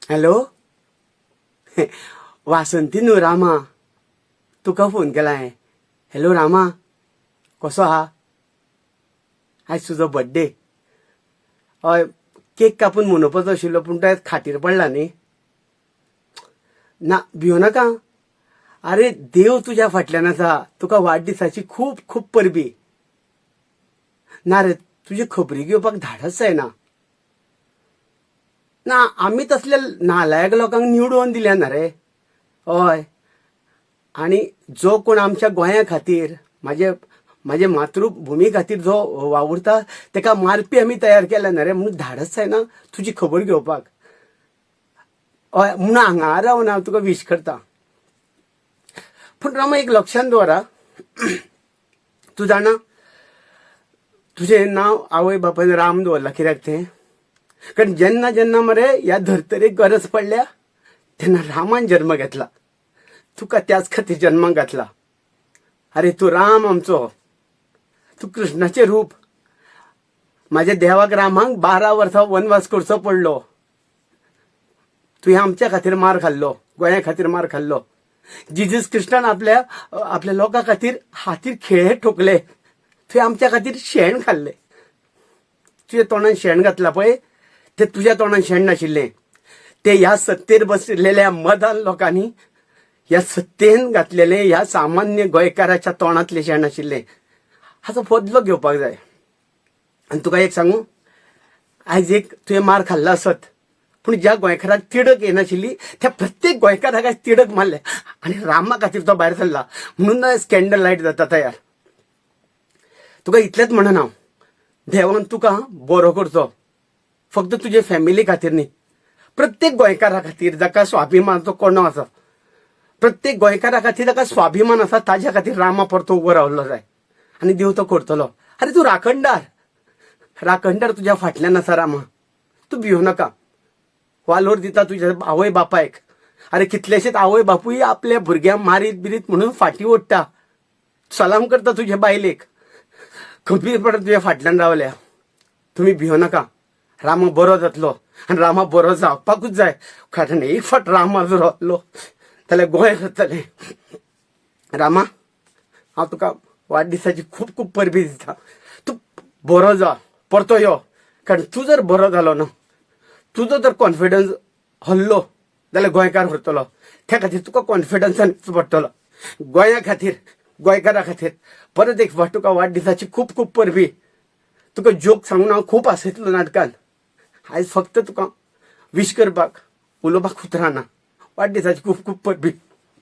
Hello Vasanti न्हू रामा, तुका phone केला हांवें. हॅलो रामा, कसो आहा? आयज तुजो बड्डे. हय, केक कापून मनोवपाचो आशिल्लो, पूण तो आयज खाटीर पडला न्ही. ना, भियो नाका. आरे, देव तुज्या फाटल्यान आसा. तुका वाडदिसाची खूब खूब परबीं. ना रे, तुजी खबरी घेवपाक धाडस जायना. ना, आमी तसले नालायक लोकांक निवडून दिले ना रे. हय, आनी जो कोण आमच्या गोंया खातीर, म्हाजे म्हाजे मातृभुमी खातीर जो वावुरता, ताका मारपी आमी तयार केले ना रे. म्हणून धाडस जायना तुजी खबर घेवपाक. हय, म्हणून हांगा रावन हांव तुका वीश करता. पूण रामा, एक लक्षांत दवर आं. तूं जाणा, तुजें नांव आवय बापायन राम दवरलां कित्याक तें? कारण जेन्ना जेन्ना मरे ह्या धर्तरेक गरज पडल्या, तेन्ना रामान जन्म घेतला. तुका त्याच खातीर जन्माक घातला. अरे, तूं राम आमचो, तूं कृष्णाचें रूप. म्हाज्या देवाक रामाक 12 वर्सां वनवास करचो पडलो. तुवें आमच्या खातीर मार खाल्लो, गोंया खातीर मार खाल्लो. जिजस कृष्णान आपल्या आपल्या लोकां खातीर हातीर खिळे ठोकले. तुवें आमच्या खातीर शेण खाल्लें. तुज्या तोंडान शेण घातलां पळय, ते तुज्या तोंडान शेण नाशिल्लें, ते ह्या सत्तेर बसलेल्या मदान लोकांनी ह्या सत्तेन घातलेले ह्या सामान्य गोंयकाराच्या तोंडांतलें शेण आशिल्लें. हाचो बदलो घेवपाक जाय. आनी तुका एक सांगू, आयज एक तुवें मार खाल्ला आसत, पूण ज्या गोंयकाराक तिडक येनाशिल्ली, त्या प्रत्येक गोंयकाराक आयज तिडक मारले आनी रामा खातीर तो भायर सरला. म्हणून आयज कॅन्डल लायट जाता तयार. तुका इतलेंच म्हणन हांव, देवान तुका बरो करचो. फक्त तुजे फॅमिली खातीर न्ही, प्रत्येक गोंयकारा खातीर जाका स्वाभिमानाचो कणो आसा, प्रत्येक गोंयकारा खातीर जाका स्वाभिमान आसा, ताज्या खातीर रामा परतो उबो रावलो जाय आनी देव तो करतलो. अरे, तूं राखणदार, राखणदार तुज्या फाटल्यान आसा रामा. तूं भियो नाका. वालोर दिता तुज्या आवय बापायक. अरे, कितलेशेच आवय बापूय आपल्या भुरग्यांक मारीत बिरीत म्हणून फाटी ओडटा. सलाम करता तुझ्या बायलेक. खंबीरपणान तुज्या फाटल्यान रावल्या. तुमी भियो नाका. रामा बरो जातलो आनी रामा बरो जावपाकूच जाय, कारण एक फावट रामा जर रावलो जाल्यार गोंय जातलें. रामा, हांव तुका वाडदिसाची खूब खूब परबीं दिता. तूं बरो जा, परतो यो. कारण तूं जर बरो जालो ना, तुजो जर कॉन्फिडन्स हल्लो जाल्यार गोंयकार हरतलो. त्या खातीर तुका कॉन्फिडन्सान पडटलो गोंया खातीर, गोंयकारा खातीर. परत एक फावट तुका वाडदिसाची खूब खूब परबीं. तुका जोक सांगून हांव खूब हांसयतलो नाटकान. आयज फक्त तुका विश करपाक, उलोवपाक उतरां ना. वाडदिसाची खूब खूब परबीं.